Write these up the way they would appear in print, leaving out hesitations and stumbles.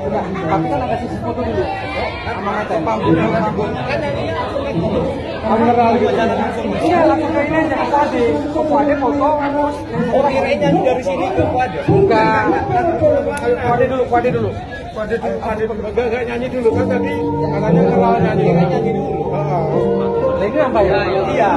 Tapi kan ada sisi foto dulu. Sama ngatain. Iya, langsung ke ini aja, ke Kuade. Ke Kuade foto, terus. Oh, kirain nyanyi dari sini ke Kuade. Enggak. Kuade dulu, Kuade dulu. Kuade dulu, Kuade dulu. Enggak nyanyi dulu kan tadi katanya kenal nyanyi. Nyanyi dulu. Heeh. Ini apa ya? Iya.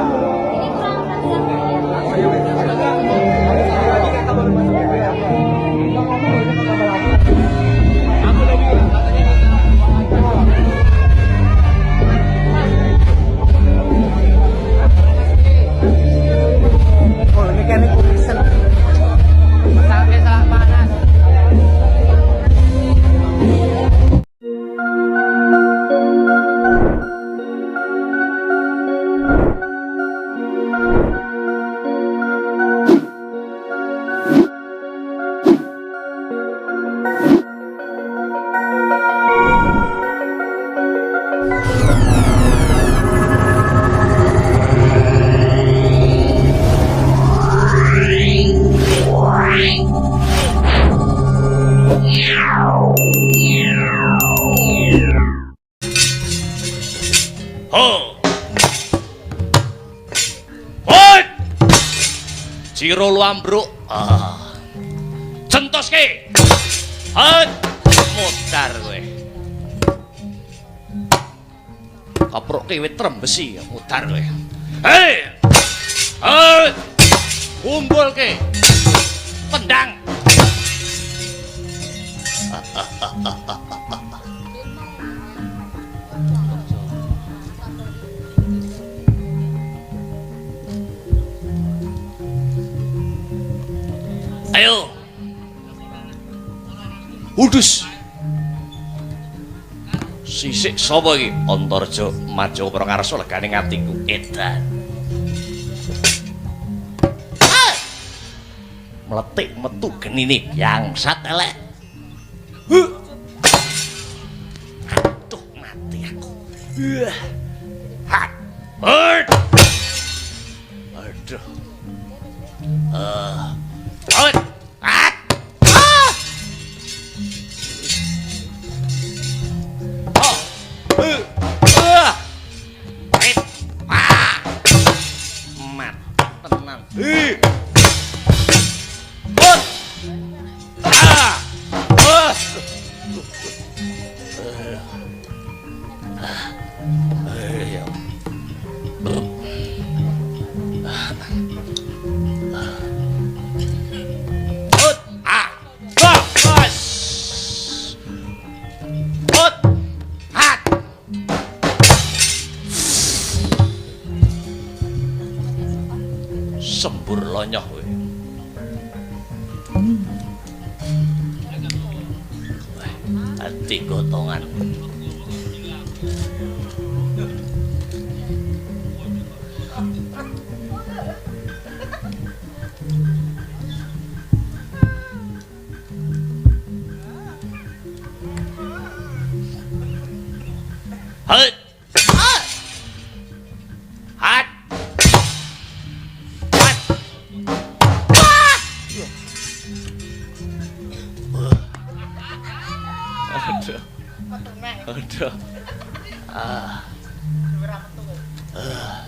Jiro luambruk. Ah. Centoske. Het. Modar kowe. Kaproke wit trembesi modar kowe. Hei. Het. Kumpulke. Tendang. Ayo. Udus. Sisik sapa iki? Antarja Maja Prakarsa legane atiku edan. Ah! Mletik metu genine bangsat elek. Aduh mati aku. Ha. Aduh. Sembur lonyoh kowe. Ati gotongan. Hei. Hat. Aduh. Aduh. Ah. Ah.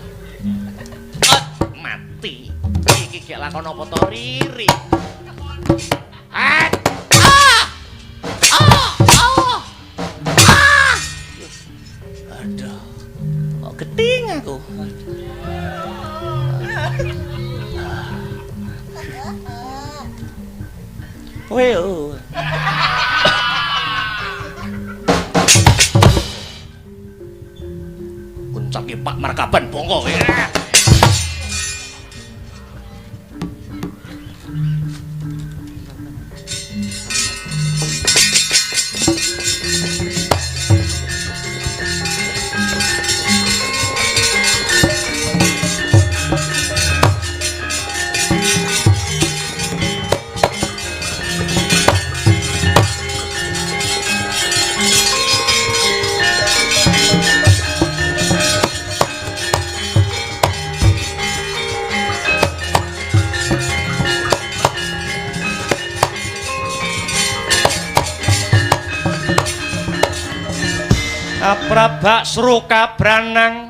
Mati. Iki gek lakon apa to Riri? Ah. Ah. Ah. Ah. Ah. Aduh. Kok geting aku. Weo. Puncake Pak Markaban bongko kowe. Aprabak sru kabranang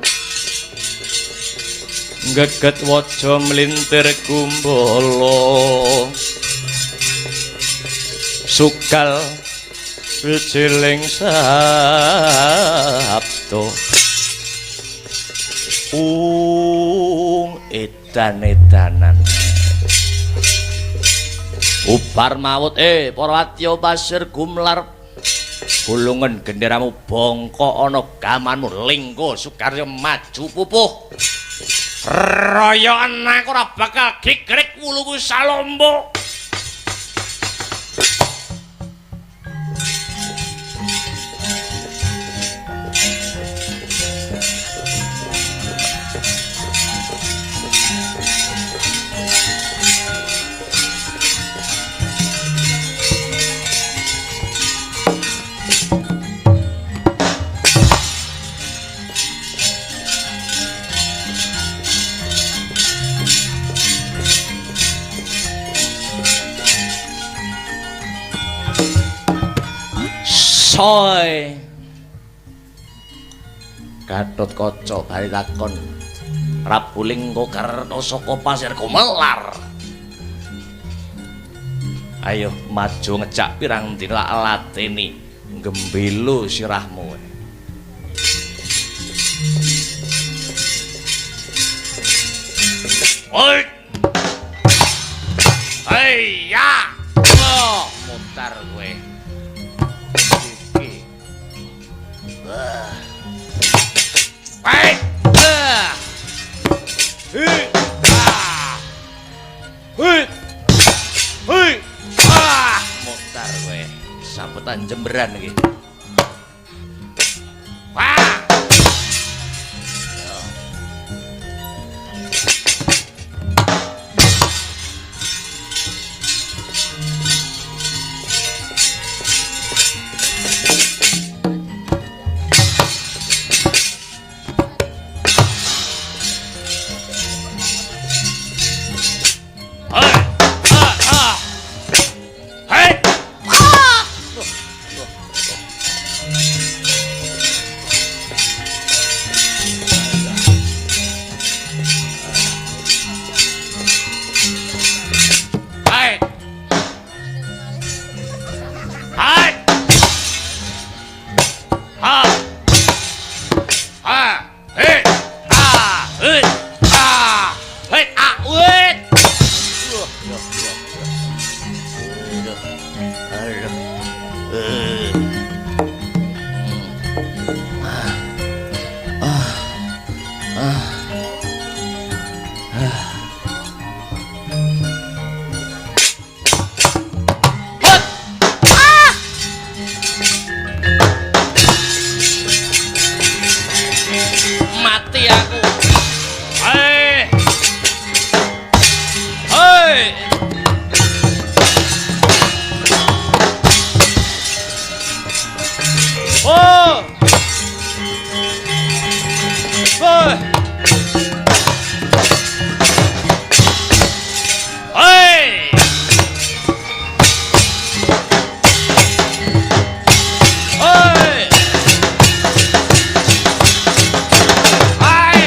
geget waja mlintir gumbala sukal wijiling sabda edan-edanan ubar mawut para wadya pasir gumlar gulungan genderamu bongkok ana gamanmu Linggo Sukarya maju pupuh royokan aku ora bakal gigrik wuluku salombo. Soy Gatotkaca bali takon Prabu Linggo Karna saka Pasir Gumelar. Ayo maju ngejak pirang dina tak lateni gembilo sirahmu. Oi. Hei ya. Oh, mutar kowe. Hei! Hei! Hei! Hei! Mutar kowe. Sampetan jemberan iki. Wah! Mati aku. Hei. Hei. Oh. Hei. Hei. Hei.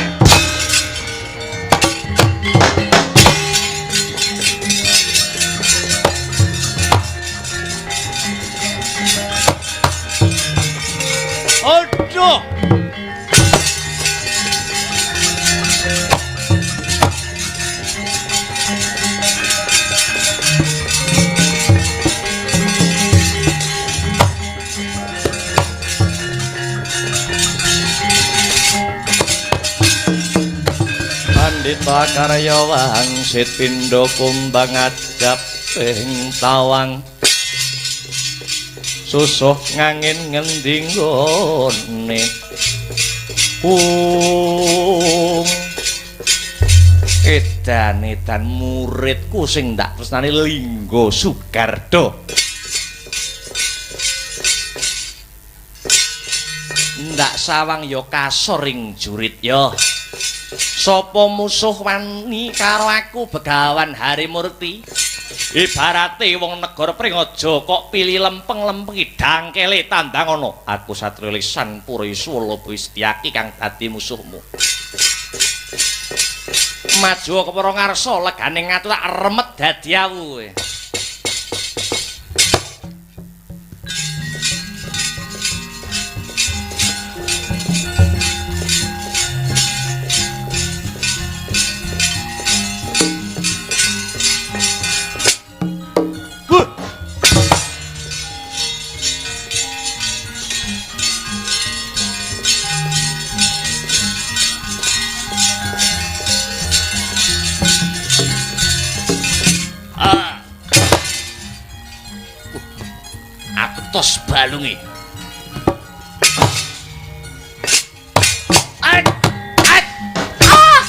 Aduh. Pandita karya wangsit pindha kumbang ajab ing tawang susuh ngangin ngendi nggone edan-edan muridku sing tak tresnani Linggo Sugardo. Ndak sawang ya kasor ing jurit ya. Sapa musuh wani karo aku Begawan Harimurti? Ibarate wong negara Pring aja kok pilih lempeng-lempengi dangkele tandang ana. Aku satriya lisan Purisuwala Setyaki kang dadi musuhmu. Maju kepara ngarsa legane ngatu tak remet dadi awu kowe. Tos balungi. At, at, ah!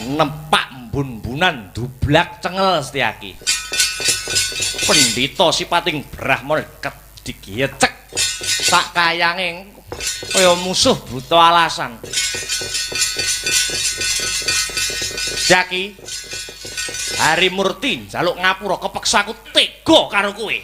Nempak mbun-mbunan dublak cengel Setyaki. Pendhita sipating Brahmana kedigecek sak kayange kaya musuh buta alasan. Setyaki, Harimurti njaluk ngapura kepeksa aku tega karo kowe.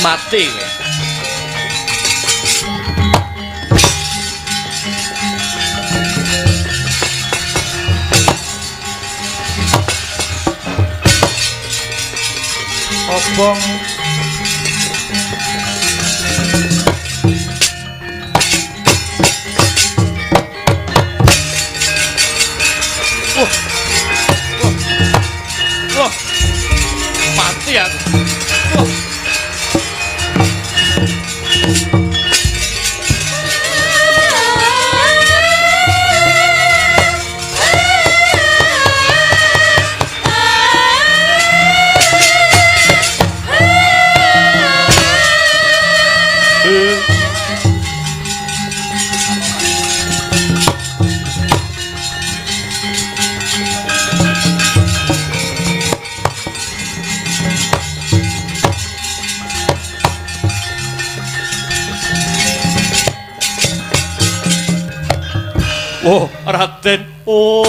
Mati kowe. Obong. Wah. Wah. Wah. Mati aku. Wah. Oh, Raden. Oh.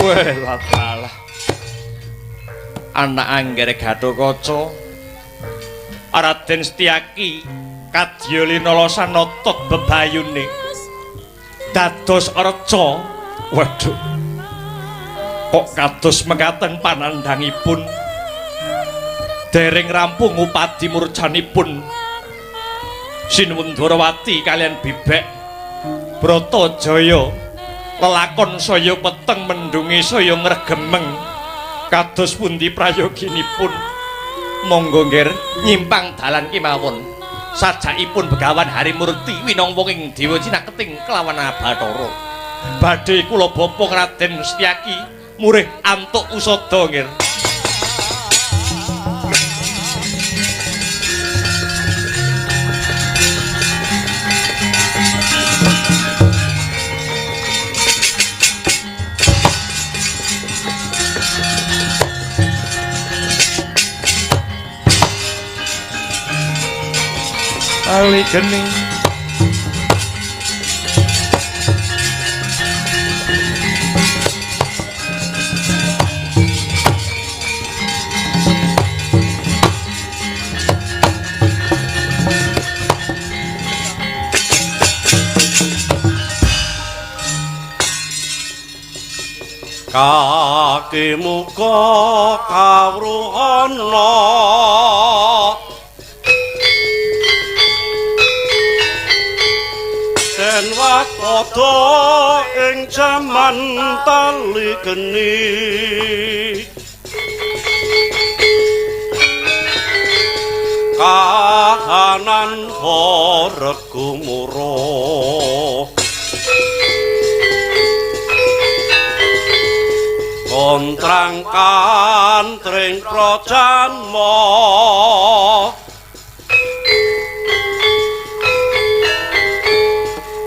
Wah, salah. Anak anggere Gathotkaca Raden Setyaki kadya linalasan nata bebayune dados reca. Waduh. Kok kados mekaten panandhangipun. Dereng rampung upadi murjanipun Sinuwun Dwarawati kalian Bibek Bratajaya. Lelakon saya peteng mendungi saya ngregemeng kados pundi prayoginipun. Monggo nggih nyimpang dalan kemawon. Sajakipun Begawan Harimurti winong wong ing dewa cinaketing kelawan Abathara. Badhe kula bapa Raden Setyaki murih antuk usada nggih. Tali geni. Kaki muka kawruhana den waspada ing jaman tali geni kahanan horeg gumuruh kontrang kantring prajanma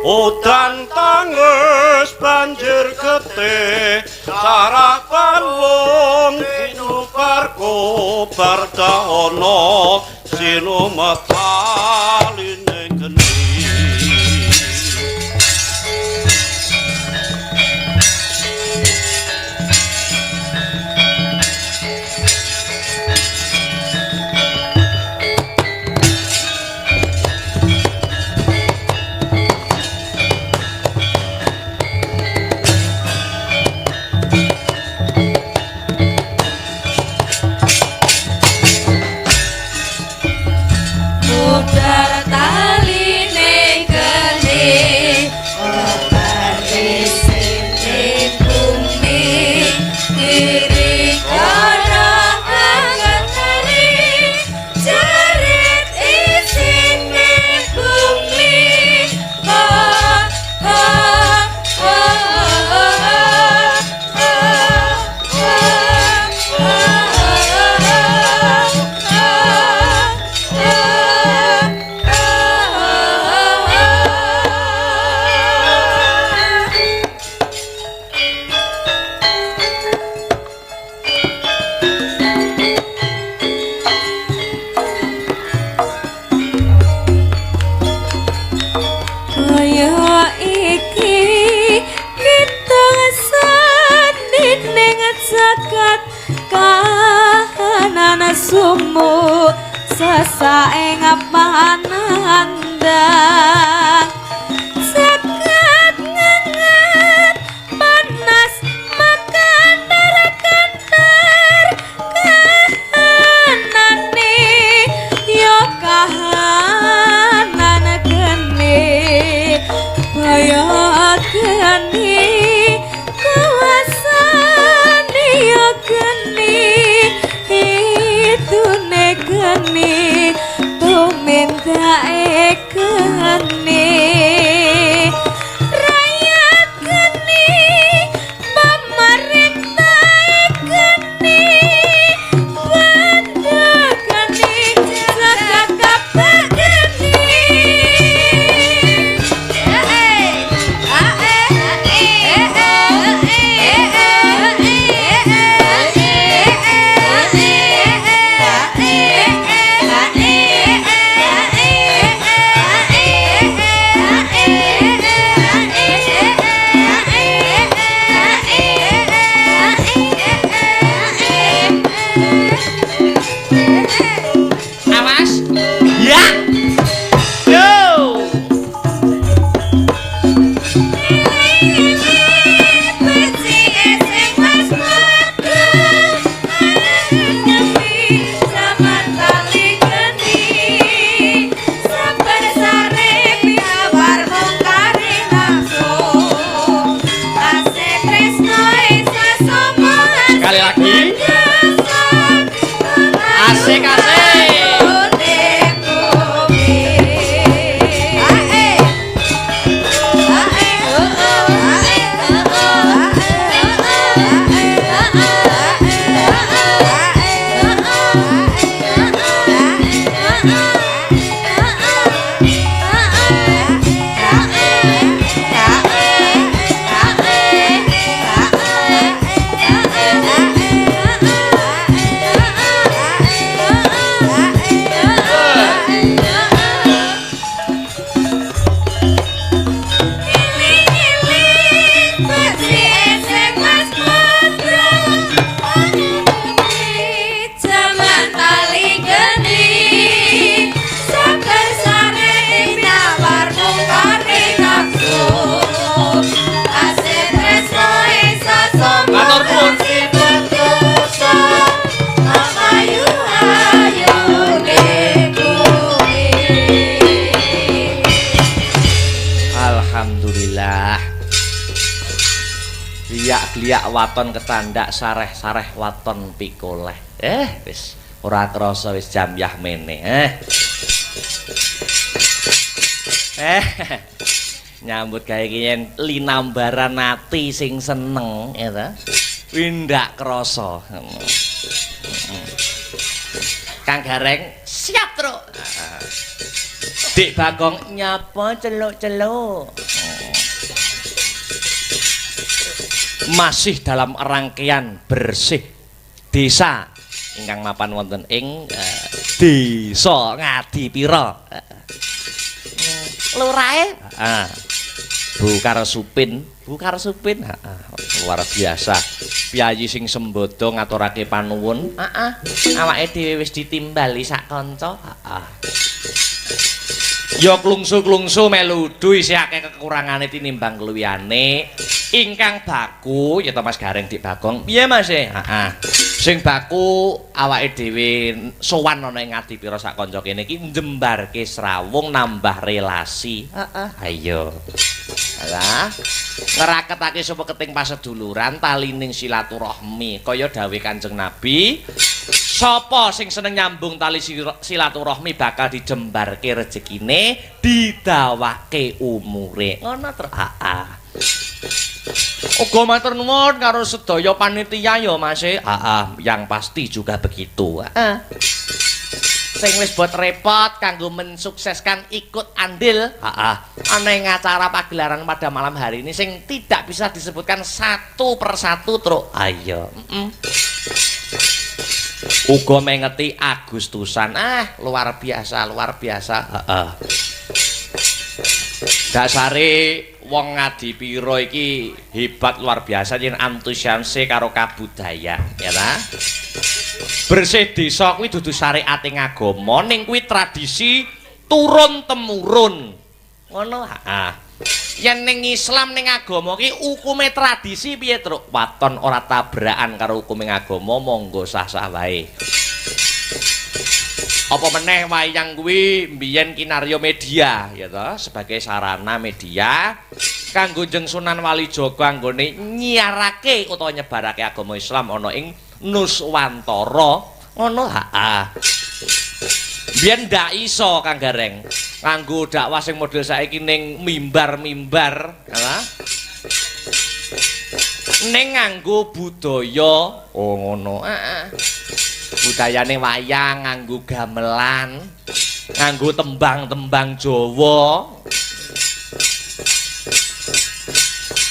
udan tangis banjir getih sarah palung tinubar kobar dahana sinumetalining geni. Sumu sesaeng panandang sekat ngengat panas makan kantar kahanane yo kahanan geni kaya geni kuasane yo geni itune geni tumindake geni rakyat geni pemerintah geni banda geni jaga kabeh geni. Gliak-gliak waton kecandak sareh-sareh waton pikoleh. Wis ora krasa wis jam yah mene. Nyambut gawe iki yen linambaran ati sing seneng ya ta. Kuwi ndak krasa. Kang Gareng siap, Truk. Dik Bagong nyapa celuk-celuk. Masih dalam rangkaian bersih desa ingkang mapan wonten ing Desa Ngadipira. Lurahe Bu Karsupin, Bu Karsupin, luar biasa. Piyayi sing sembodo ngaturake panuwun. Awake dhewe wis ditimbali sak kanca. Ya klungsu-klungsu melu udu isih akeh kekurangane tinimbang keluwihane. Ingkang baku ya to Mas Gareng Dik Bagong. Piye Mas? Heeh. Sing baku awake dhewe sowan ana ing Ngadipira sak kanca kene iki njembarke srawung nambah relasi. Heeh. Ayo. Lah, ngraketake sapa keting paseduluran talining silaturahmi kaya dawuh Kanjeng Nabi. Sapa sing seneng nyambung tali silaturahmi bakal dijembarke rejekine, didawake umure. Ngono to. Heeh. Uga matur nuwun karo sedaya panitia ya Mas. Heeh, yang pasti juga begitu. Heeh. Sing wis buat repot kanggo mensukseskan ikut andil. Heeh. Ana ing acara pagelaran pada malam hari ini sing tidak bisa disebutkan satu persatu, Truk. Ayo. Uga mengeti Agustusan. Ah, luar biasa, luar biasa. Heeh. Dasare wong Ngadipira iki hebat luar biasa yen antusiase karo kabudayan, ya ta? Bersih desa kuwi dudu syariate agama, ning kuwi tradisi turun temurun. Ngono, heeh. Yen ning Islam ning agama ki hukume tradisi piye, Truk? Waton ora tabrakan karo hukume agama, monggo sah-sah wae. Apa meneh wayang kuwi mbiyen kinarya media ya toh, sebagai sarana media kanggo Jeng Sunan Kalijaga anggone nyiarake utawa nyebarake agama Islam ana ing Nuswantara. Ngono, heeh. Biyen ndak iso Kang Gareng nganggo dakwah sing model saiki ning mimbar-mimbar, ya ning nganggo budaya. Oh ngono. Heeh. Budayane wayang nganggo gamelan, nganggo tembang-tembang Jawa.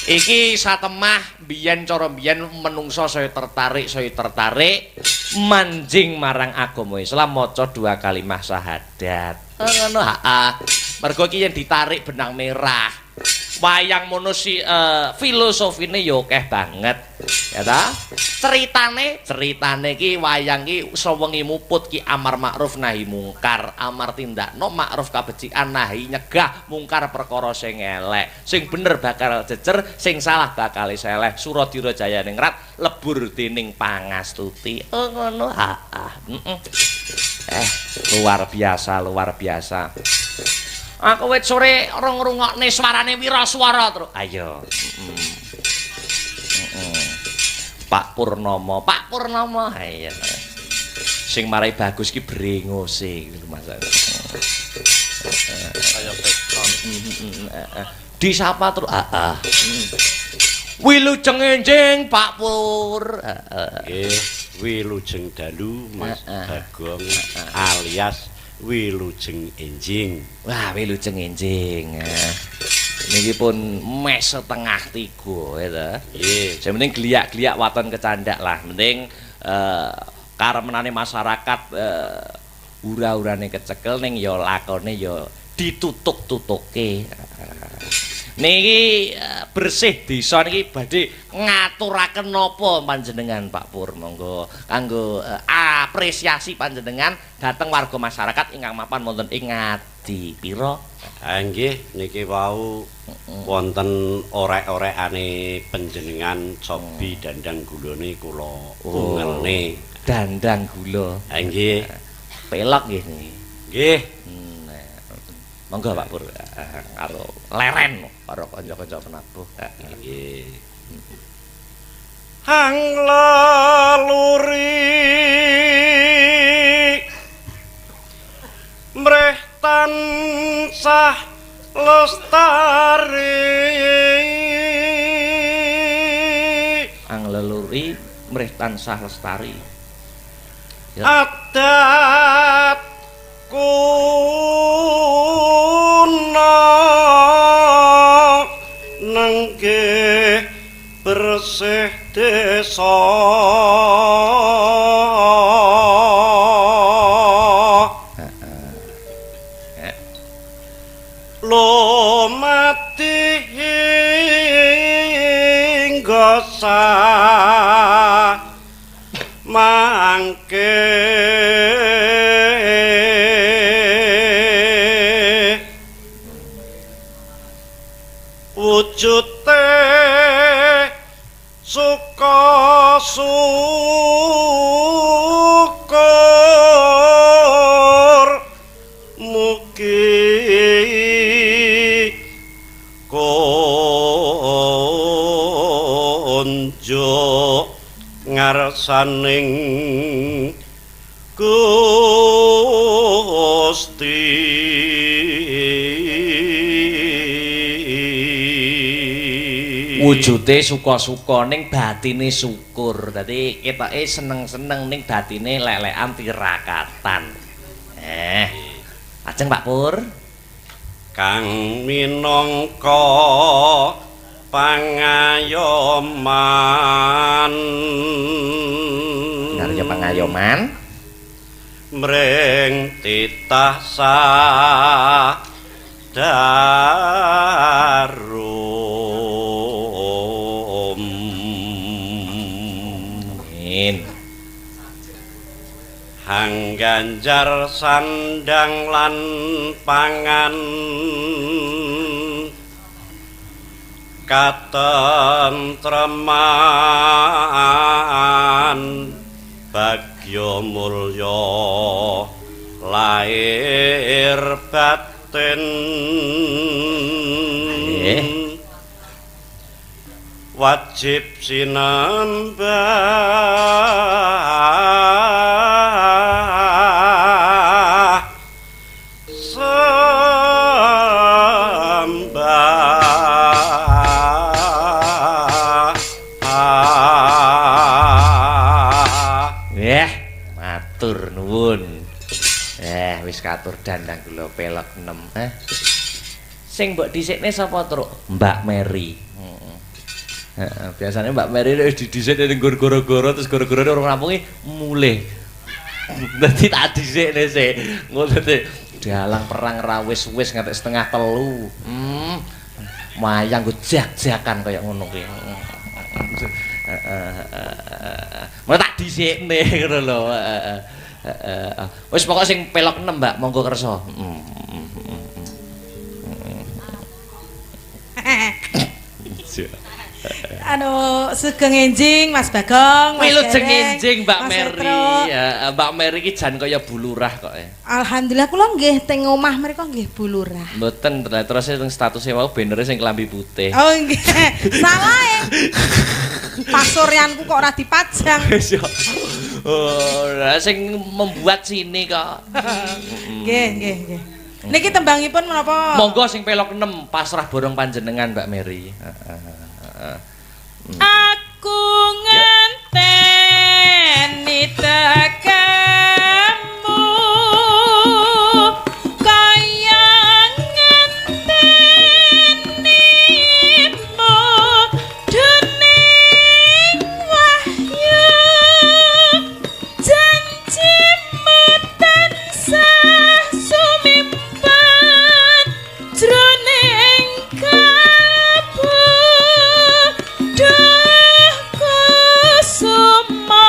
Iki satemah biyen cara biyen menungsa saya tertarik manjing marang agama Islam maca dua kalimah syahadat. Oh, ngono, heeh. Mergo iki yen ditarik benang merah. Wayang mono si filosofine ya akeh banget. Ya ta? Ceritane iki wayang iki sewengi muput ki amar ma'ruf nahi mungkar, amar tindakno ma'ruf kabecikan, nahi nyegah mungkar perkara sing elek. Sing bener bakal jejer, sing salah bakal seleh. Suradira Jayaningrat lebur dening pangastuti. Oh ngono, heeh. Luar biasa, luar biasa. Aku wit sore ora ngrungokne suarane Wiraswara, Truk. Ayo. Pak Purnomo, Pak Purnomo. Ayo. Sing marai bagus ki brengose lho Mas. Kaya pekon. Disapa, Truk. Heeh. Wilujeng enjing Pak Pur. Heeh. Nggih, wilujeng dalu Mas Bagong alias wilujeng enjing. Wah, wilujeng enjing. Niki pun mes 2:30 ya ta. Nggih. Sing penting gliak-gliak waton kecandak lah. Penting karemenane masyarakat ura-urane kecekel ning ya lakone ya ditutuk-tutuke. Niki bersih desa niki badhe ngaturaken napa panjenengan Pak Pur, monggo kanggo apresiasi panjenengan dhateng warga masyarakat ingkang mapan wonten ing Ngadipira. Nggih, niki wau wonten orek-orekane panjenengan cobi dandang gulane kula ungelne. Dandang gula. Nggih. Pelok nggih niki. Nggih. Monggo Pak Pur karo leren karo kanca-kanca penabuh. Nggih. Hang leluri mreh tansah lestari. Ang leluri mreh tansah lestari. Ya. Adat kuno nenggih bersih desa. Lumati hingga mangke wujute suka syukur mugi konjuk ngarsaning Gusti. Wujude suka-suka ning batine syukur. Dadi ketoke seneng-seneng ning batine lelekan tirakatan. Ajeng Pak Pur. Kang minangka pangayoman. Kinarya pangayoman mring titah sadarum. Amin. Hang ganjar sandang lan pangan katentreman bagya mulya lahir batin. Wajib sinembah sembah. Matur nuwun. Wis katur dandang gula pelek 6. Sing mbok dhisikne sapa, Truk? Mbak Mary. Heeh. Biasane Mbak Mary nek wis didhisikne ning goro-goro terus goro-gorone urung rampungi mulih. Dadi tak dhisikne sik. Ngono dadi dalang perang ra wis-wis nganti 2:30. Wayang nggo jak-jakan kaya ngono kuwi. Heeh. Mau tak dhisikne ngono lho. Heeh. Wis pokok sing pelok 6, Mbak, monggo kersa. Anu sugeng enjing Mas Bagong. Wilujeng enjing Mbak Mary. Ya, Mbak Mary iki jan kaya Bu Lurah kok ya. Alhamdulillah kula nggih teng omah mriku nggih Bu Lurah. Mboten, terus teng statuse wau bannere sing klambi putih. Oh nggih. Salah e. Pasuryanku kok ora dipajang. Oh, sing membuat sini kok. Nggih, nggih, nggih. Niki tembangipun menapa? Monggo sing pelok 6 pasrah borong panjenengan Mbak Mary. Heeh. Aku ngenteni tekamu kaya ngenteni mudune wahyu janjimu tansah sumimpen jroning kalbu. Duh kusuma.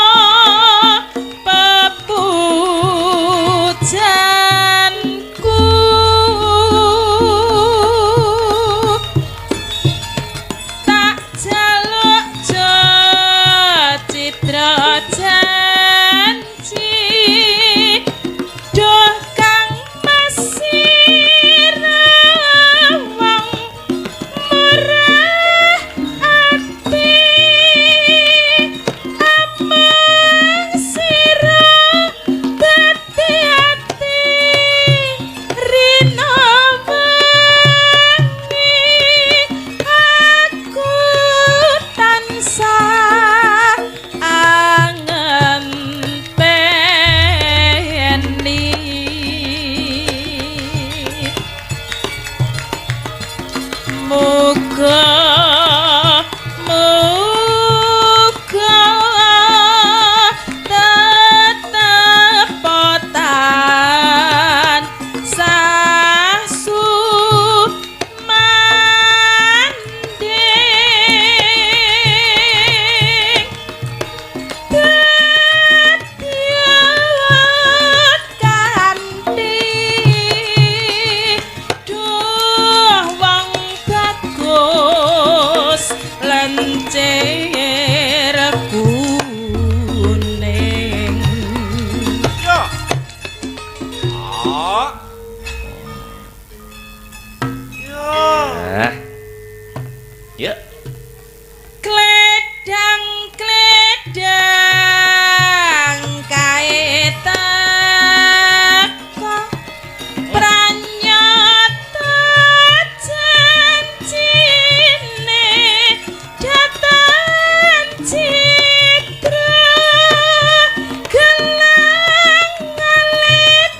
Lencir kuning. Yo. Ah. Yo. Nah. Ya. Kledang kledang kae teko pranyata janjine datan citra gelang ngalit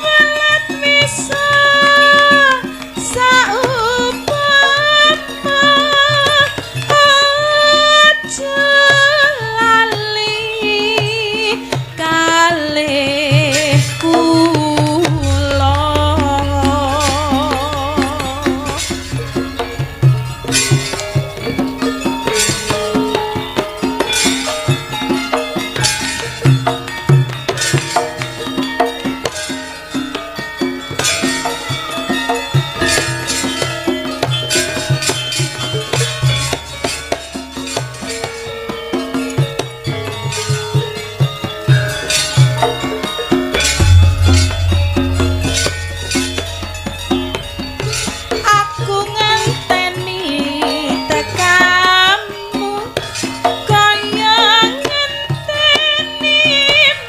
welet misa saupama aja lali kalih kula. Aku ngenteni tekamu kaya ngenteni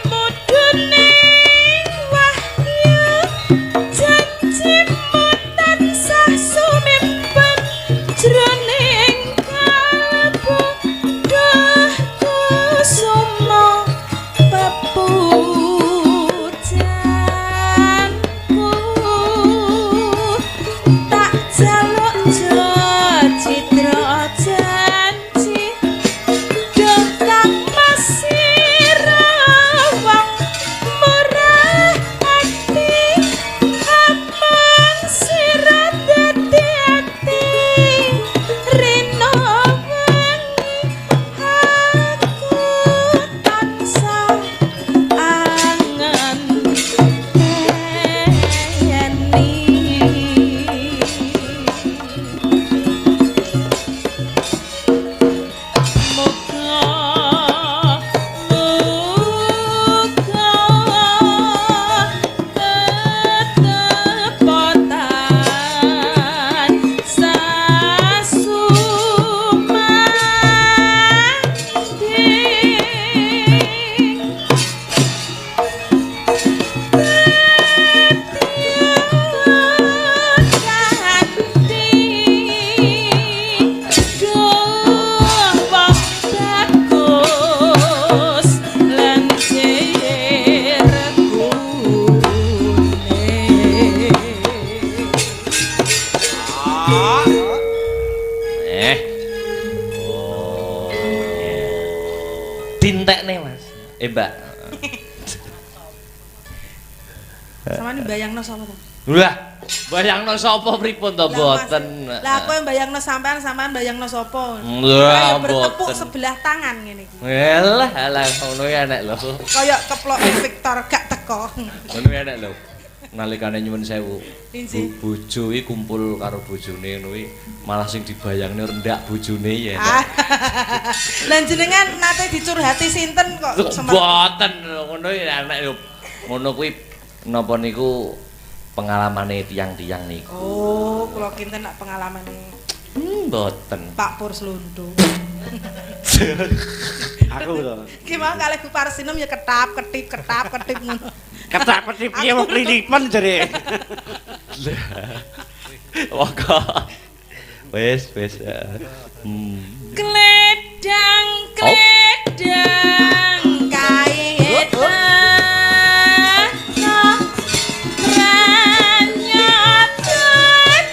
mudune wahyu janjimu tansah sumimpen jroning kalbu duh kusuma pepujanku tak jaluk citra janji duh kang masira wong murah ati among sira dadi ati rino wengi aku tansah angen teni. Muga muga ketepotan sasumanding Eh. Oh. Dintekne, Mas. Eh, Mbak. Sampeyan bayangno sapa to? Lah, bayangno sapa pripun to Lah, Mas. mboten. Lah aku yang bayangno sampean, sampean bayangno sapa? Lah, Kayak bertepuk mboten. sebelah tangan ngene iki. Elah, alah ngono ya enek lho. Kayak keplok Victor gak teko. Ngono ya enek lho. Nalikane nyuwun sewu. Inji. Bojo iki kumpul karo bojone ngono kuwi malah sing dibayangne rendak bojone ya. Ah. Lah jenengan nate dicurhati sinten kok Mboten ngono ya enek lho. Ngono kuwi napa niku pengalamane tiyang-tiyang niku. Oh, kula kinten nak pengalamane Mboten. Pak Pur Slundu. Aku to. Ki mau kalih Bu Parsinem ya ketap ketip ketap ketip ngono. Ketak ketip piye wong klilipen jere. Monggo. Wis, wis. Kledang kledang kae teko pranyata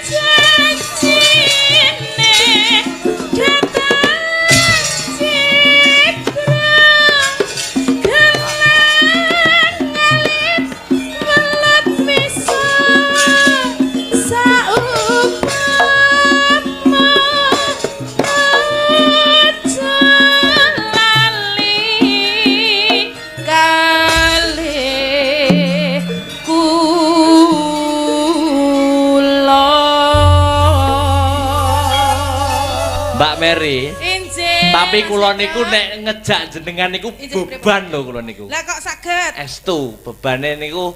janjine datan citra gelang ngalit welet misa saupama aja lali kalih kula. Mbak Mary. Injih. Tapi kula niku nek ngejak jenengan niku beban lho kula niku. Lah kok saged? Estu bebane niku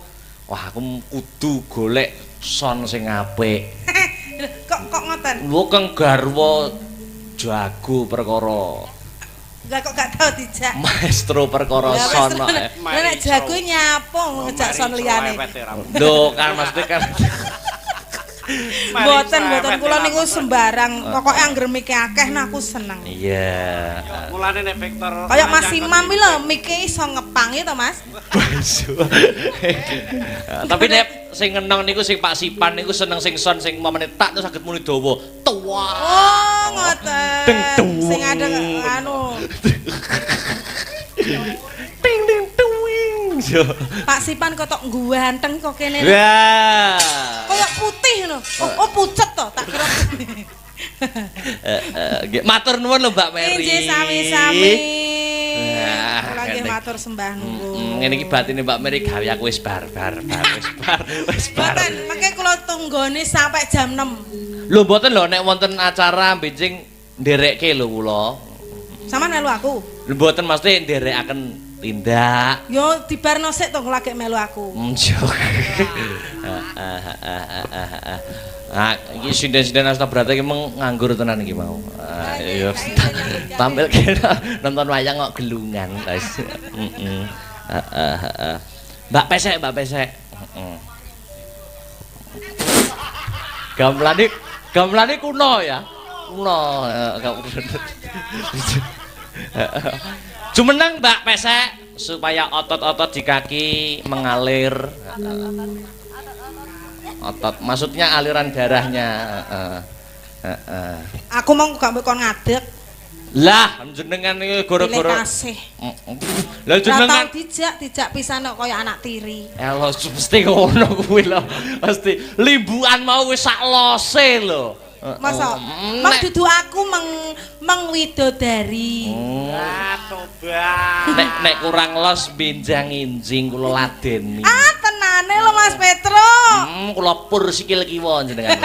wah aku kudu golek son sing apik. Kok kok ngoten? Lho kang garwa jago perkara. Lah kok gak tau dijak. Maestro perkara son kok. Lah nek jago nyapo ngejak son liyane. Lho kan maksudnya kan Mboten mboten kula niku sembarang. Pokoke angger mike akeh nah aku seneng. Iya. Mulane nek Victor Kayak Mas Imam iki lho mike iso ngepang ya to Mas. Tapi nek sing ngenong niku sing Pak Sipan niku seneng sing son sing momene tak terus saged muni dawa. Tuwa. Oh, ngoten. Deng Sing ada anu Ting ting tuwing. Pak Sipan kotok ganteng kok kene. Wah. Kayak putih lho. Oh, oh pucet to, tak kira. Nggih, matur nuwun lho Mbak Mary. Injih sami-sami. Wah, Kula nggih ngene. matur sembah nuwun. Ngene iki batine Mbak Mary gawe aku wis bar bar bar wis bar wis bar. Mboten, mengke kula tunggone sampai jam 6. Lho mboten lho nek wonten acara benjing nderekke lho kula. Sampeyan melu aku. Lho mboten mesti nderekaken tindak. Yo dibarno sik to lagi melu aku. Ah, iki sinden-sinden Asta Brata iki meng nganggur tenan iki mau. Ah, iya tampil kene nonton wayang kok gelungan, guys. Heeh. Heeh, heeh. Mbak Pesek, Mbak Pesek. Heeh. Gamelane gamelane kuno ya. Kuno. Jumeneng Mbak Pesek supaya otot-otot di kaki mengalir. Otot maksudnya aliran darahnya. Aku mau gak mbok kon ngadeg. Lah jenengan iki gara-gara kasih. Lah jenengan tau dijak, dijak pisan kok kaya anak tiri. Elo mesti ngono kuwi lho. Mesti limbukan mau wis sak lose lho. Masa? Mang dudu aku meng mengwidodari. Ah, tobat. Nek nek kurang los benjang injing kula ladeni. Ah, tenane lho Mas Petro. Kula pur sikil kiwa jenengan.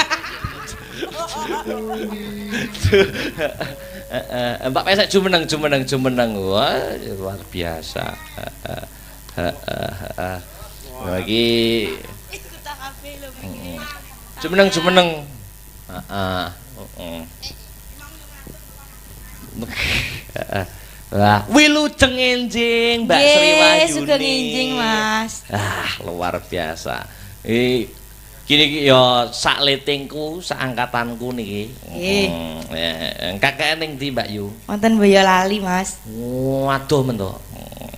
Mbak Pesek jumeneng jumeneng jumeneng. Wah, luar biasa. Heeh. Lagi jumeneng jumeneng. Heeh. Heeh. Wah, wilujeng enjing Mbak Sri Wahyuni. Sugeng enjing, Mas. Ah, luar biasa. Iki kini iki ya sak letingku, sak angkatanku niki. Nggih. Kakeke ning ndi Mbak Yu? Wonten Boyolali, Mas. Waduh men to.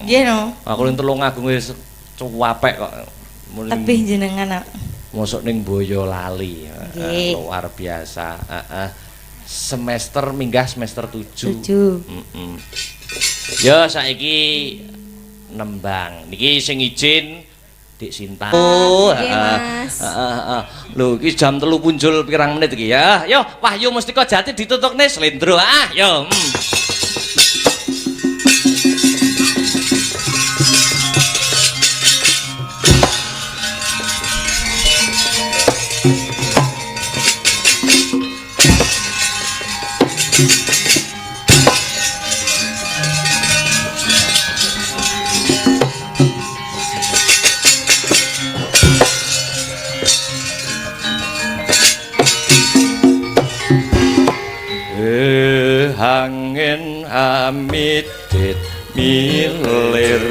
Nggih no. Aku ning Tulungagung wis cuwapek kok. Tebih jenengan kok. Mosok ning Boyolali. Nggih. Luar biasa. Heeh. Semester minggah semester 7. 7. Heeh. Ya saiki nembang. Niki sing izin Dik Sinta. Oh, nggih, Mas. Heeh, heeh. Lho iki jam 3 punjul pirang menit iki ya. Yo Wahyu Mustika Jati ditutukne slendro. Ah, yo. Angin amidit milir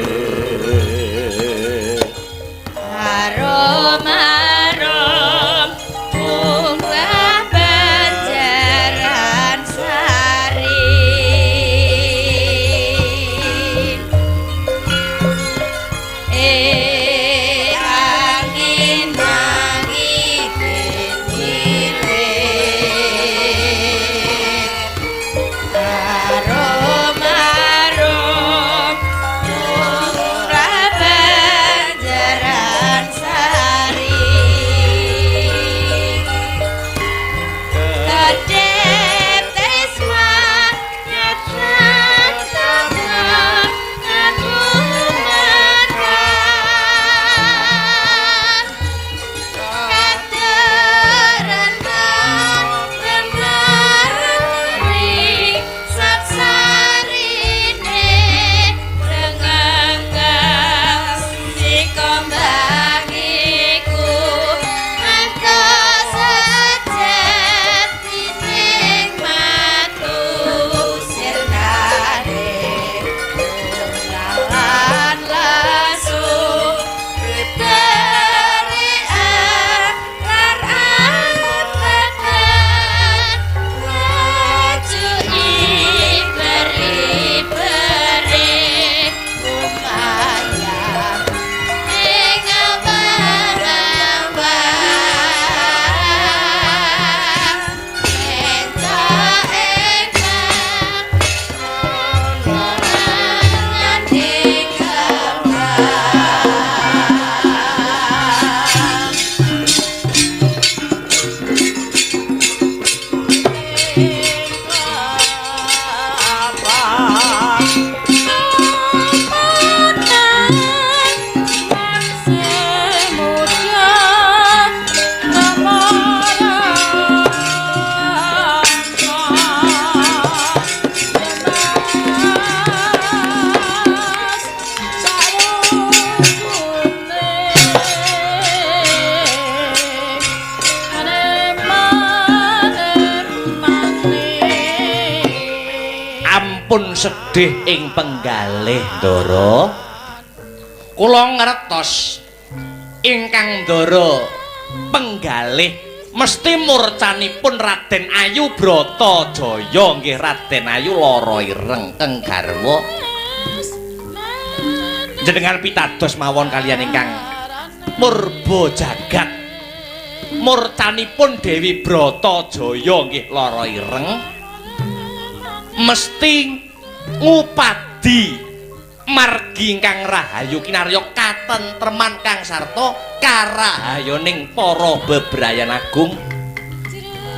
Arum arum munggah banjaran sari. Angin amidit milir arum arum munggah Sedih ing penggalih, Ndara. Kula ngertos ingkang Ndara penggalih mesti murcanipun Raden Ayu Bratajaya nggih Raden Ayu Lara Ireng keng garwa. Jenengan pitados mawon kaliyan ingkang murba jagat. Murcanipun Dewi Bratajaya nggih Lara Ireng mesti ngupadi margi ingkang rahayu kinarya katentreman kang sarta karahayoning para bebrayan agung.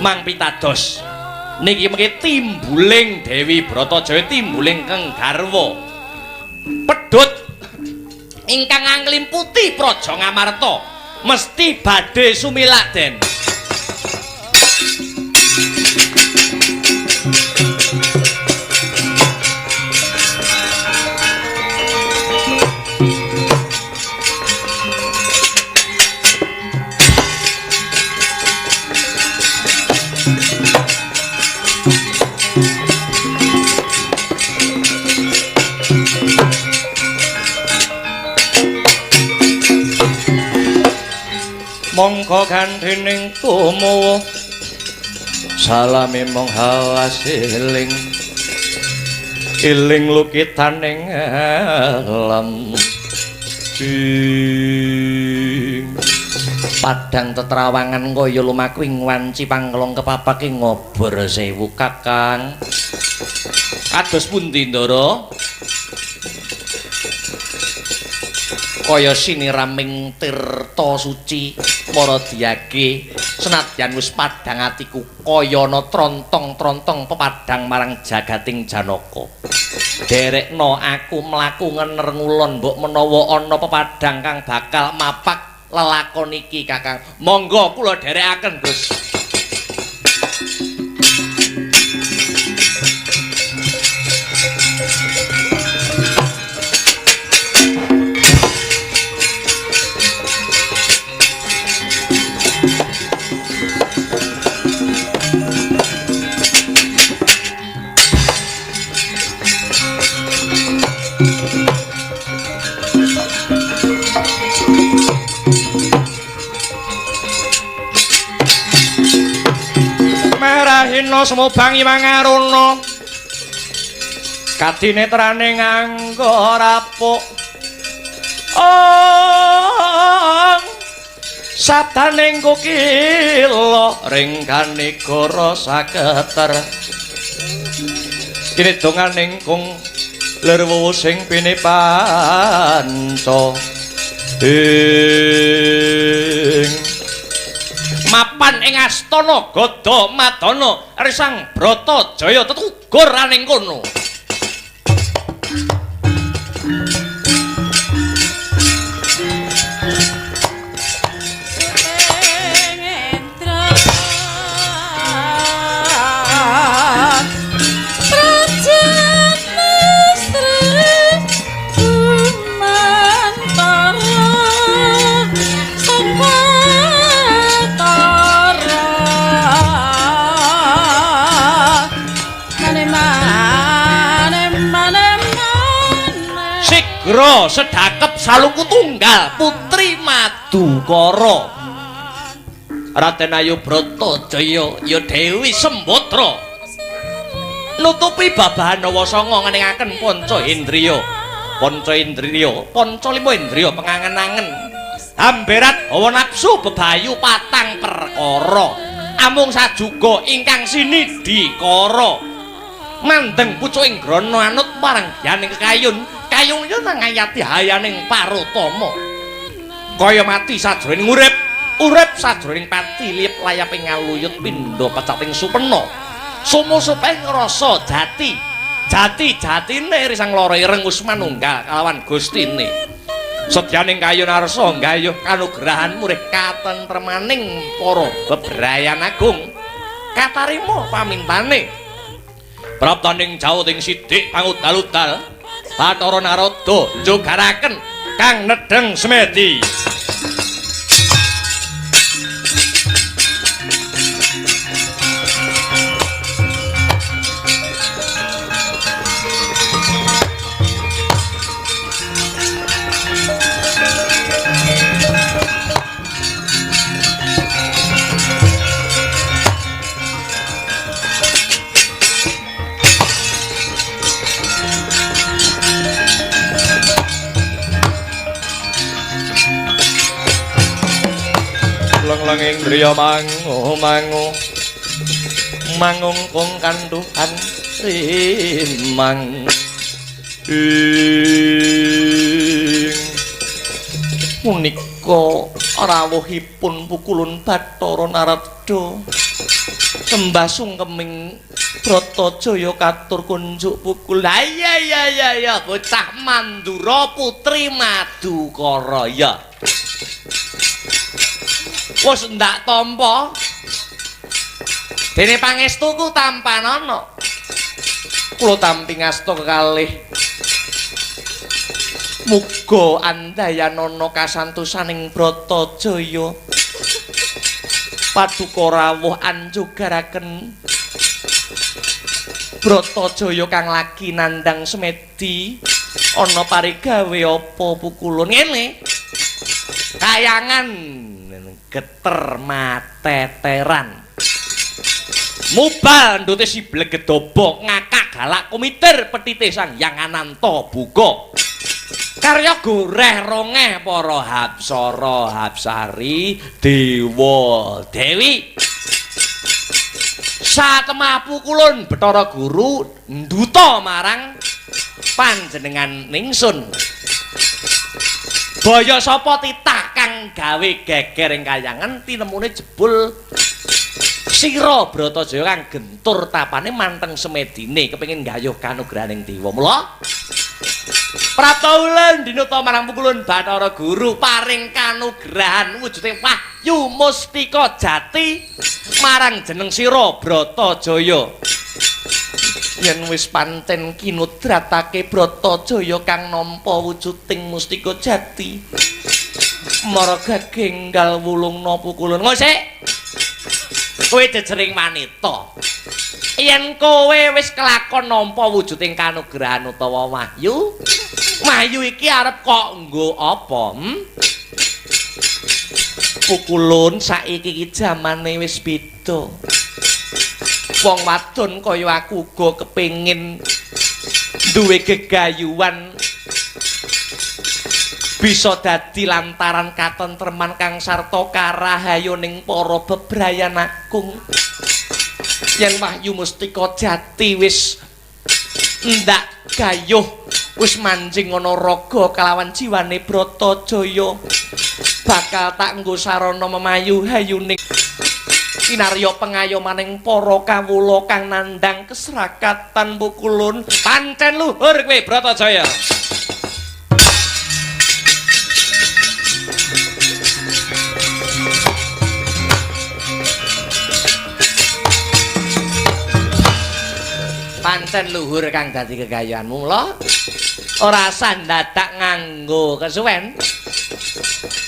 Mang pitados niki mengke timbuling Dewi Bratajaya timbuling keng garwa pedhot ingkang anglimputi Praja Ngamarta mesti badhe sumilak den. Mongko gandhening tumowo salame mong hawasiling iling lukitaning alam ing padang tetrawangan kaya lumaku ing wanci pangklong kepapake ngobor sewu kakang. Kados pundi Ndara? Kaya siniraming tirta suci para diyage senadyan wis padhang atiku kaya ana trontong-trontong pepadhang marang jagating Janaka. Derekno aku mlaku ngener ngulon mbok menawa ana pepadhang kang bakal mapak lelakon iki kakang. Monggo kula dherekaken Gus. Merahina semubang iwang aruna kadinetrane nganggo rapuk ong sabdaning kukila ringkane goro saketer kinidonganing kung lir wuwu sing pinipanca ing mapan ing astana Gada Madana Risang Bratajaya tetugur aning kono. Sigra sedakep salungku tunggal putri Madukara Raden Ayu Bratajaya ya Dewi Sembadra nutupi babahan Nawa Sanga ngeningaken panca indriya panca indriya panca lima indriya pengangen-angen amberat hawa nafsu bebayu patang perkara amung sajuga ingkang sinidikara mandeng pucuking grana anut marang yaning kekayun kayun yo nang ngayati hayaning parutama kaya mati sajroning urip urip sajroning pati liyep layaping ngaluyut pindha pecating supena sumusupe ngrasa jati jati jatine Risang Lara Ireng Usman nunggal kalawan gustine sedyaning kayun arsa nggayuh kanugrahan murih katentremaning para bebrayan agung katarima pamintane praptaning jauting sidik pangudal-udal Bathara Narada njogaraken kang nedheng semedi. Indriya mangu mangu mangungkung kanduhan rimang ing punika rawuhipun Pukulun Bathara Narada sembah sungkeming Bratajaya katur kunjuk pukul. Ha iya iya iya iya bocah Mandura putri Madukara ya. Wis ndak tampa. Dene pangestuku tampanana. Kula tampi ngasta kekalih. Muga andayanana kasantosaning Bratajaya. Paduka rawuh anjogaraken Bratajaya kang lagi nandhang semedi ana parigawe apa Pukulun ngene kayangan geter mateteran mubal ndute si blegedobok ngakak galak kumitir petite Sang Hyang Ananta buka karya goreh rongeh para hapsara hapsari dewa dewi. Satemah Pukulun Bathara Guru nduta marang panjenengan ningsun. Baya sapa titah kang gawe geger ing kayangan tinemune jebul sira Bratajaya kang gentur tapane manteng semedine kepengin gayuh kanugrahaning dewa. Mula Prata ulun dinuta marang Pukulun Bathara Guru paring kanugrahan wujude wahyu mustika jati marang jeneng sira Bratajaya. Yen wis pancen kinudratake Bratajaya kang nampa wujuding mustika jati, maraga genggal wulungna Pukulun. Ngosik. Kowe jejering wanita. Yen kowe wis kelakon nampa wujuding kanugrahan utawa wahyu, wahyu iki arep kok nggo apa? Pukulun saiki iki jamane wis beda. Wong wadon kaya aku uga kepengin duwe gegayuhan bisa dadi lantaran katentreman kang sarta karahayoning para bebrayan agung. Yen wahyu mustika jati wis ndak gayuh wis manjing ana raga kalawan jiwane Bratajaya bakal tak nggo sarana memayu hayuning kinarya pengayomaning para kawula kang nandhang kesrakatan Pukulun. Pancen luhur kowe Bratajaya. Pancen luhur kang dadi kegayanmu, mula ora usah ndadak nganggo kesuwen.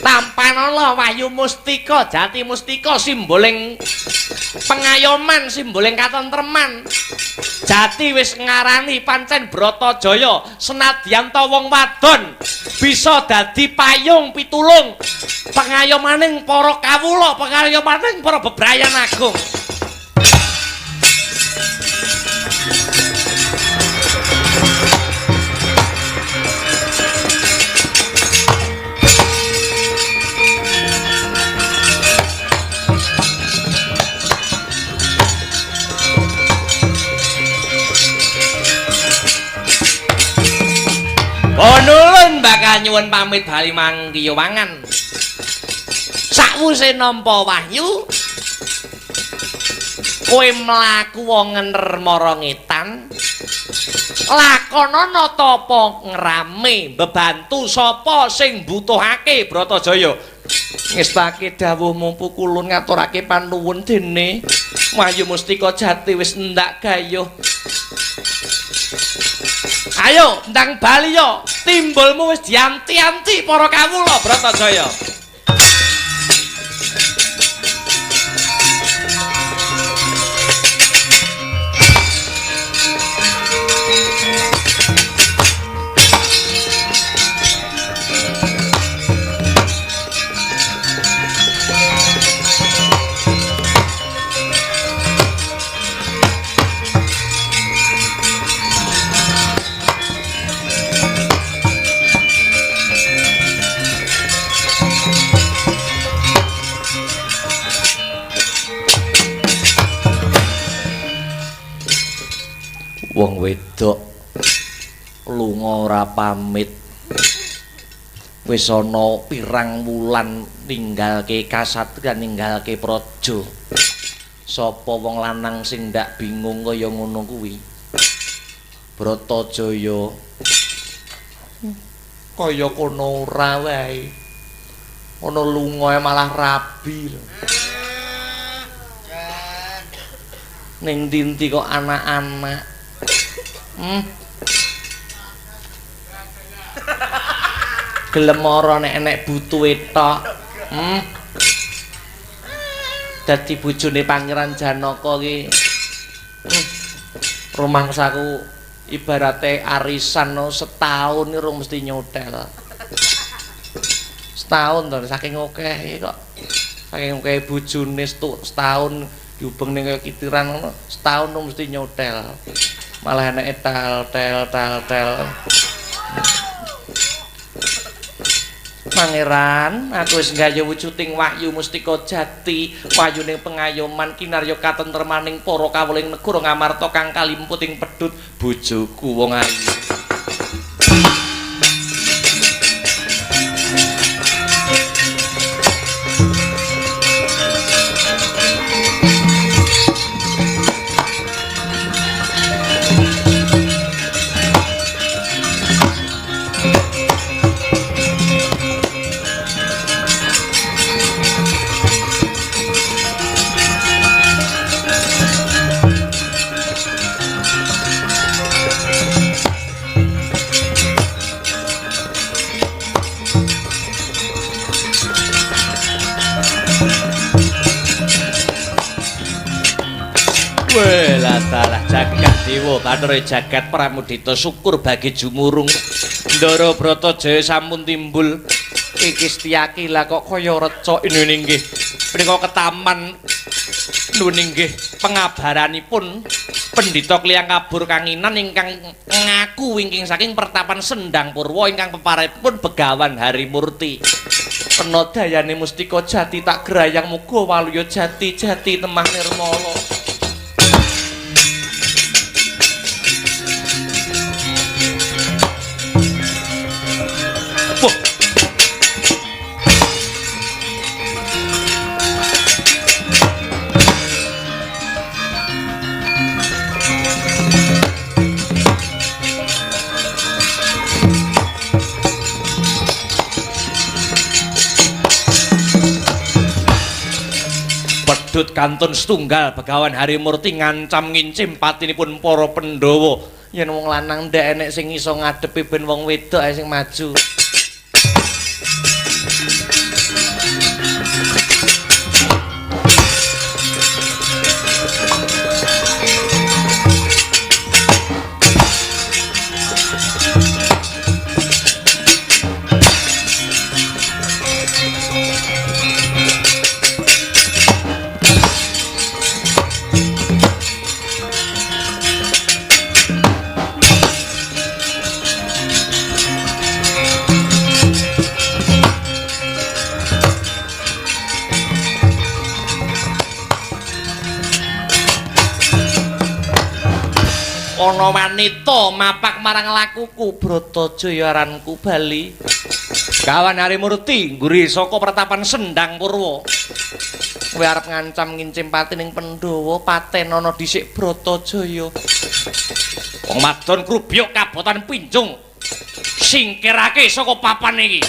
Tampanana wahyu mustika jati mustika simboling pengayoman, simboling katentreman. Jati wis ngarani pancen Bratajaya senadyan ta wong wadon bisa dadi payung pitulung pengayomaning para kawula, pengayomaning para bebrayan agung. Ponulun bakal nyuwun pamit bali mangkiyowangan. Sakwuse nampa wahyu, kowe mlaku ngener mara ngetan, lakonana tapa ngrame bebantu sapa sing mbutuhake Bratajaya. Ngestake dawuhmu Pukulun ngaturake panuwun dene wahyu mustika jati wis endak gayuh. Ayo ndang bali yo, timbulmu wis dianti-anti para kawula Bratajaya. Wong wedok lunga ora pamit. Wis ana pirang wulan ninggalke kasatriyan, ninggalke praja. Sapa wong lanang sing ndak bingung kaya ngono kuwi? Bratajaya kaya kono ora wae. Ana lungae malah rabi lho. Ning ndi-ndi kok anak-anak. Gelem ora nek enek butuhe tok. Dadi bojone Pangeran Janaka ki. Rumangsaku ibarate arisan no, setahun iki rung mesti nyotel. Setahun to saking okehe kok. Saking okehe bojone setahun diubeng ning kaya kitiran ngono, setahun rung mesti nyotel. Malah eneke tel tel tel tel. Pangeran, aku wis nggayuh wujuding wahyu mustika jati, wahyuning pengayoman kinarya katentremaning para kawuling negara Ngamarta kang kalimputing pedhut bojoku wong ayu. Welah jagat dewa bathara jagat pramudita syukur bagi jumurung Ndara Bratajaya sampun timbul. Iki Setyaki lah kok kaya reca ini nggih punika ketaman nuwun inggih pengabaranipun Pendhita Kliyang Kabur Kanginan ingkang ngaku wingking saking pertapan Sendang Purwa ingkang peparipun Begawan Harimurti. Kena dayane mustika jati tak grayang muga waluya jati jati temah nirmala. Pedhut kantun setunggal Begawan Harimurti ngancam ngincim patinipun para Pandhawa. Yen wong lanang ndak enek sing iso ngadepi ben wong wedok ae sing maju. Ana wanita mapak marang lakuku Bratajaya aranku bali. Gawan Harimurti ngguri saka pertapan Sendang Purwa. Kowe arep ngancam ngincim patining Pandhawa patenana dhisik Bratajaya. Wong wadon krubyuk kabotan pinjung. Singkirake saka papan iki.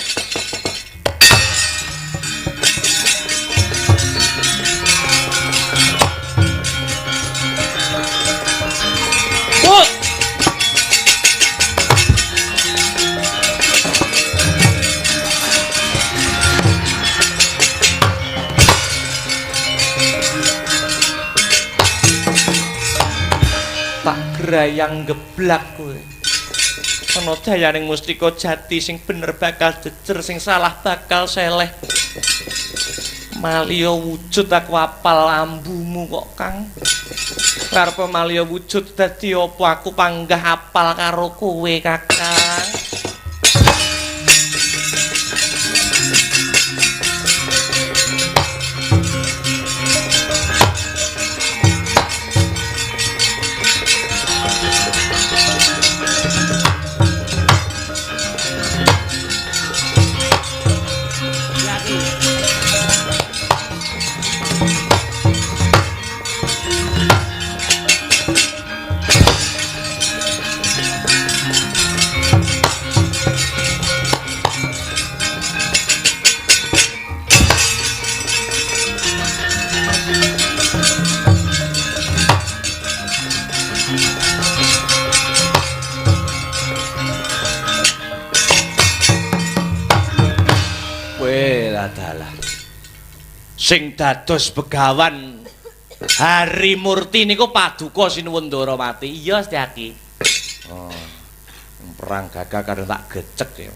Tak grayang geblak kowe. Ana dayaning mustika jati sing bener bakal jejer, sing salah bakal seleh. Maliya wujud aku apal ambumu kok, Kang. Karepe maliya wujud dadi apa aku panggah apal karo kowe, Kakang. Sing dados begawan Harimurti niku paduka Sinuwun Ndarawati. Iya, Setyaki. Oh. Perang gagah kadang tak gecek ya.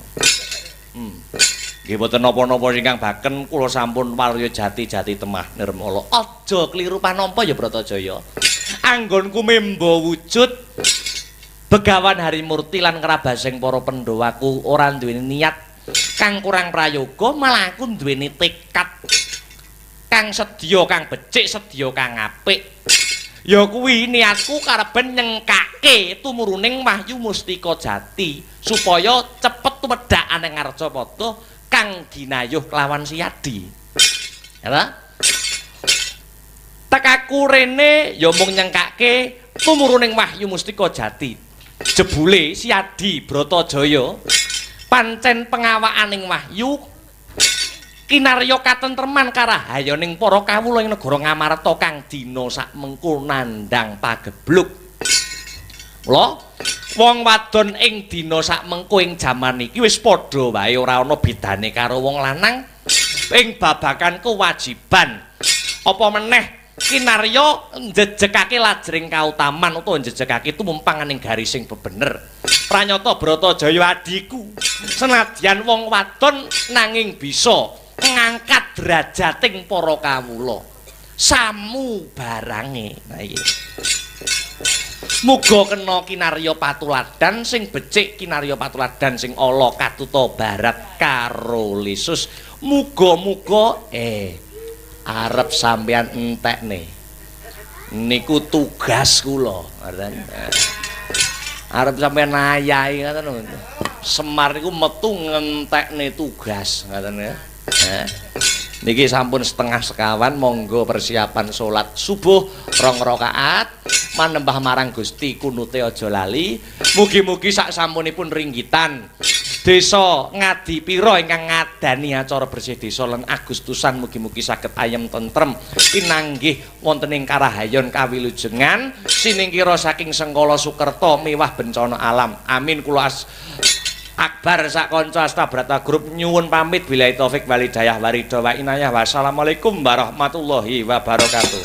Nggih boten napa-napa ingkang baken kula sampun warya jati-jati temah nirmala. Aja kliru panampa ya Bratajaya. Anggonku memba wujud Begawan Harimurti lan kerabasing para Pandhawaku ora duweni niat kang kurang prayoga, malah aku duweni tekad kang sedya kang becik, sedya kang apik. Ya kuwi niatku karepen nyengkake tumuruning wahyu mustika jati supaya cepet tumedhakan ing Ngarcapada kang ginayuh kelawan Siyadi. Ya ta? Tekaku rene ya mung nyengkake tumuruning wahyu mustika jati. Jebule Siyadi Bratajaya pancen pengawakaning wahyu kinarya katentreman karahayaning para kawula ing negara Ngamarta kang dina sakmengko nandhang pagebluk. Mula wong wadon ing dina sakmengko ing jaman iki wis padha wae ora ana bedane karo wong lanang ing babagan kewajiban. Apa meneh kinarya njejegake lajring kautaman utawa njejegake tumumpanganing garising bebener. Pranyata Bratajaya adhiku senadyan wong wadon nanging bisa ngangkat derajating para kawula. Samu barange. Nah iki. Muga kena kinarya patuladan sing becik, kinarya patuladan sing ala katuta barat karo lisus. Muga-muga arep sampeyan entekne. Niku tugas kula, ngoten. Arep sampeyan ayahi ngoten lho. Semar niku metu ngentekne tugas, ngoten ya. Niki sampun 3:30, monggo persiapan salat subuh 2 rakaat manembah marang Gusti kunute aja lali. Mugi-mugi sak sampunipun ringgitan desa Ngadipira ingkang ngadani acara bersih desa lan Agustusan mugi-mugi saged ayem tentrem pinanggih wonten ing karahayon kawilujengan siningkira saking Sengkala Sukerta miwah bencana alam. Amin. Kula Akbar sak kanca Astabrata Group nyuwun pamit billahi taufik wal hidayah waridha wa inayah. Wassalamualaikum warahmatullahi wabarakatuh.